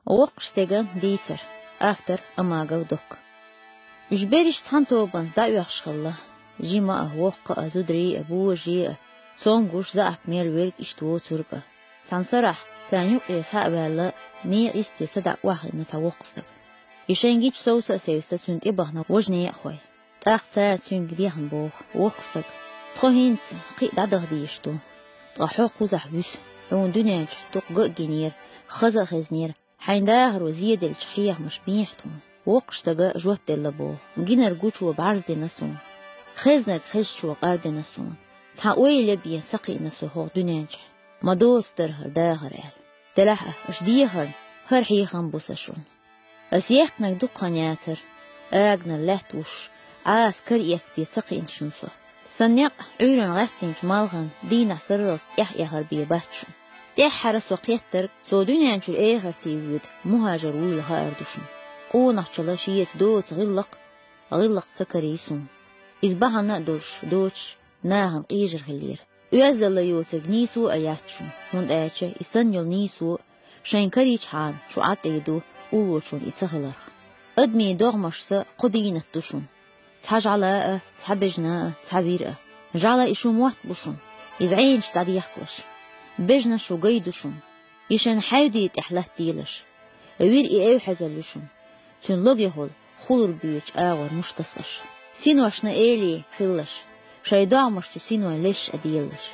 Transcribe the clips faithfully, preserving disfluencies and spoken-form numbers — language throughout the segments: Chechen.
Воккхача стеган дийцар. Автор Амагов Док. Уж берриш цхьан тобанца дӀаоьхуш хилла. Жима а, воккха а, зударий а, божарий а, цомгуш, заьӀап мел верг, иштта воцург а. Цхьан сарахь, царна юкъера схьа а ваьнна, некъа йисте садаӀа охьахиъна цхьа воккха стаг. И шайн гича совца а севцца, цунна тӀебахана важа некъахой. ТӀаккха цара цуьнга дехна боху: «Воккха стаг, тхо хӀинца кхин а дӀадаха дезаш ду. Ткъа хьо кхузахь вуьсу. Хьуна дуьнен чохь дукха ган а гинера, хаза а хезнера, хьайн дахаро зеделча хьехамаш бехьа тхуна». Воккхачу стага жоп делла боху: «Гинарг гучо бӀарздина суна. Хезнарг хезчо къардина суна. Цхьа ойла бен ца кхиъна со хӀокху дуьнен чохь. Ма доцу дара хӀара дахар», — аьлла. Делахь а, аша дехарна хӀара хьехам бу сан шуна. Ас ехкинарг дукха хан яцара, аганара лаьтта вуш, Ӏаса кара эцна бен ца кхиъна шуна со. Сан некъ Ӏуьйранна гӀаьттинчу малхана дийнахь сарралц тӀаьхьа эхар бен бац шуна. ТӀаьххьара со кхеттарг, со дуьнен чуьра эхарте воьду мухӀажар вуйла хаар ду шуна. Къонахчалла шеца доцу гӀиллакх, гӀиллакх ца карий суна. Иза бахьана а долуш, доцуш, нахана къежар хиллера. Оьздангалла йоцург нийсо а яц шуна, хӀунда аьлча и санна йолу нийсо шайн карийчхьана шу Ӏад тӀе ду, уллочунна и ца хиларх. Адамийн догӀмашца кхо дийнат ду шуна. Цхьа жӀала а, цхьа бежана а, цхьа вир а. ЖӀала и шун мотт бу шуна. Иза Ӏенаш дӀадехкалаш. Бежана шу гай ду шуна. И шайн хьаьвди тӀехь латтаделаш. Вир и эвхьазалла ю шуна. Цуьнан логехула хулар боьдучу агӀор муш тасалаш. Синошна эли хилалаш. Шайн догӀмаш цу синойн леш а делалаш.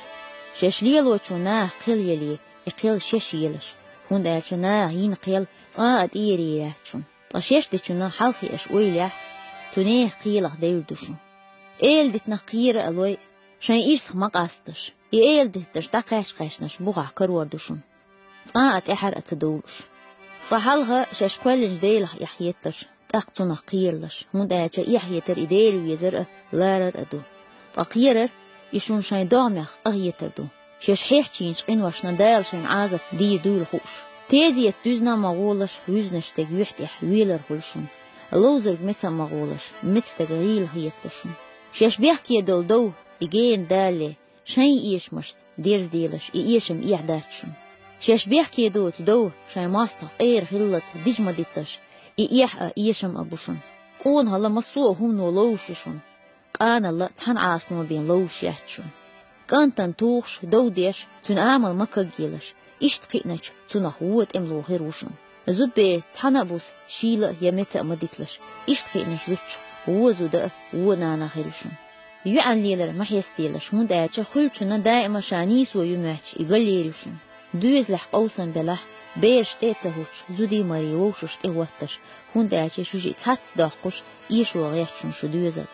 Шаьш лелочо наха кхел елий, и кхел шаьш елаш. ХӀунда аьлча наха йина кхел цкъа а тӀеяр яц шуна. Ткъа шаьш дечунна хьалхе аша ойла яхь, цу нехан кхелах девр ду шуна. Эладитанах кхера а лой, шайн ирсах ма къасташ. И эладитанаш дӀакхаьчча-кхаьччанаш бухахь карор ду шуна. Цкъа а тӀаьхьара а ца довлуш. Цкъа хьалха шаьш кхоьллинчу Делах эхь хеталаш, тӀаккха цунах кхералаш, хӀунда аьлча эхь хетар и Дела везар а, ларар а ду. Ткъа кхерар и шуна шайн догӀмех къахетар ду. Шаьш хьехчийначу къиношна Дала шайн Ӏазап дийр дуйла хууш. Тезета дуьзна а ма гӀолаш, вуьзначу стеган юьхь тӀехь велар хуьлу шуна. Ловзарг меца а ма гӀолаш, меца стаг гӀийла хета шуна. Шаьш бехке долу дов, и гена далале, шайн эшамашца дерзаделаш, и эшам эхь дац шуна. Шаьш бехке доцу дов шайн мостагӀа къера хиллалц дижа ма диталаш, и эхь а, эшам а бу шуна. Къонахалла массо а хӀумано ловзуш ю шуна. Къаналла цхьана Ӏасано бен ловзуш яц шуна. КӀантана тухуш, дов деш, цуьнан амал ма кагъелаш, иштта кхиъначу цунах вон тӀемало хир ву шуна. Зудберца цхьана а буса шийла а я меца а ма диталаш, иштта кхиъначу зудчух вон зуда а, вон нана а хир ю шуна. ЙоьӀан лелар ма хьестаделаш, хӀунда аьлча хуьлучунна даима ша нийсо ю моьттуш и галъер ю шуна. Доьзалехь къовсам белахь, бераш тӀе а ца хӀуттуш, зудий-марий вовшашна тӀехӀотташ, хӀунда аьлча шу шиъ цхьацца доккхуш, эшо гӀерта шуна шу доьзал.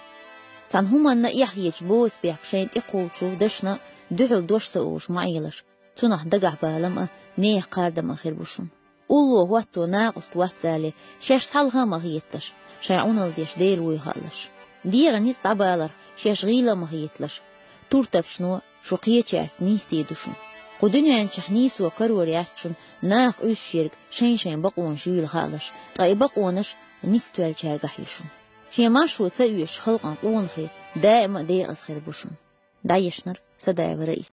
Цхьана хӀуманна эхь хеташ боцу бехк шайна тӀекхуллучу дашна дуьхьал дош ца олуш ма Ӏелаш, цунах дагахь балам а, нехан кхардам а хир бу шуна. Улло хӀотто накъост вац алий, шаьш цхьалха а ма хеталаш, шайн Ӏуналла деш Дела вуй хаалаш. ДегӀан ницкъ дӀабаларх шаьш гӀийла а ма хеталаш, туртапчано шу кхечаьрца нийса де ду шуна. Кху дуьнен чохь нийсо карор яц шуна, наха къуьйсуш ерг шайн-шайн бакъонаш юйла хаалаш, ткъа и бакъонаш ницкъ тоьллачаьргахь ю шуна. Шен маршо ца оьшуш халкъан къонахий даима а декъаза хир бу шуна. ДӀаешнарг Садаева Раиса.